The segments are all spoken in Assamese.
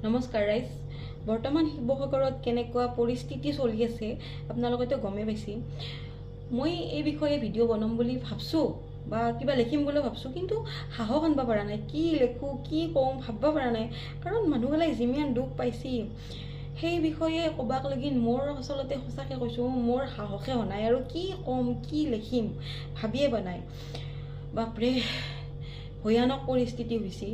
নমস্কাৰ ৰাইজ, বৰ্তমান শিৱসাগৰত কেনেকুৱা পৰিস্থিতি চলি আছে আপোনালোকেতো গমেই পাইছে। মই এই বিষয়ে ভিডিঅ' বনাম বুলি ভাবছোঁ বা কিবা লিখিম বুলি ভাবছোঁ, কিন্তু সাহস আনিব পৰা নাই। কি লিখোঁ, কি কওঁ ভাবিব পৰা নাই, কাৰণ মানুহগিলাই যিমান দুখ পাইছে সেই বিষয়ে ক'বাক লাগি মোৰ আচলতে সঁচাকৈ কৈছোঁ, মোৰ সাহসে হোৱা নাই আৰু কি ক'ম কি লিখিম ভাবিয়ে পোৱা নাই। বাপৰে, ভয়ানক পৰিস্থিতি হৈছে,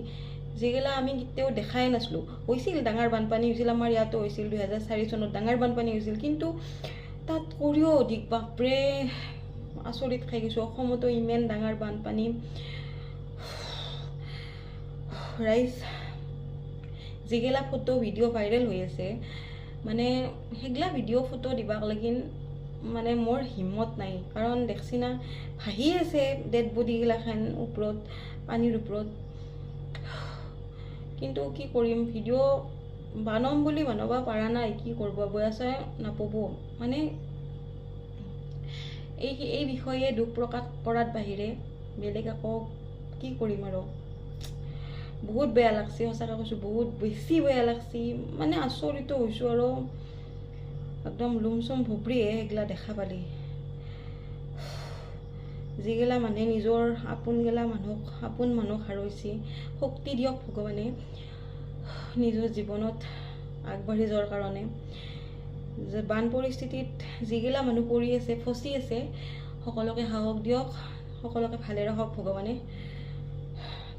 যিগিলা আমি কেতিয়াও দেখাই নাছিলোঁ। হৈছিল ডাঙৰ বানপানী হৈছিল, আমাৰ ইয়াতো হৈছিল 2004 চনত ডাঙৰ বানপানী হৈছিল, কিন্তু তাত কৰিও অধিক। বাপৰে, আচৰিত খাই গৈছোঁ, অসমতো ইমান ডাঙৰ বানপানী। ৰাইজ, যিগিলা ফটো ভিডিঅ' ভাইৰেল হৈ আছে, মানে সেইগিলা ভিডিঅ' ফটো দিবাক লাগিন মানে মোৰ হিম্মত নাই, কাৰণ দেখছি না ভাহি আছে ডেড বডিগিলাখান ওপৰত, পানীৰ ওপৰত। কিন্তু কি কৰিম, ভিডিঅ' বানাম বুলি বনাব পৰা নাই, কি কৰিব, বয়াছে নাপাব। মানে এই বিষয়ে দুখ প্ৰকাশ কৰাত বাহিৰে বেলেগ আকৌ কি কৰিম আৰু। বহুত বেয়া লাগছে, সঁচাকৈ কৈছোঁ, বহুত বেছি বেয়া লাগছে, মানে আচৰিত হৈছোঁ আৰু একদম লোম চোম ভুবৰিয়ে সেইগিলা দেখা পালি। যিগিলা মানুহে নিজৰ আপোনগিলা মানুহক, আপোন মানুহক হেৰুৱাইছে, শক্তি দিয়ক ভগৱানে নিজৰ জীৱনত আগবাঢ়ি যোৱাৰ কাৰণে। যে বান পৰিস্থিতিত যিগিলা মানুহ পৰি আছে, ফচি আছে, সকলোকে সাহস দিয়ক, সকলোকে ভালে ৰাখক ভগৱানে।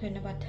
ধন্যবাদ।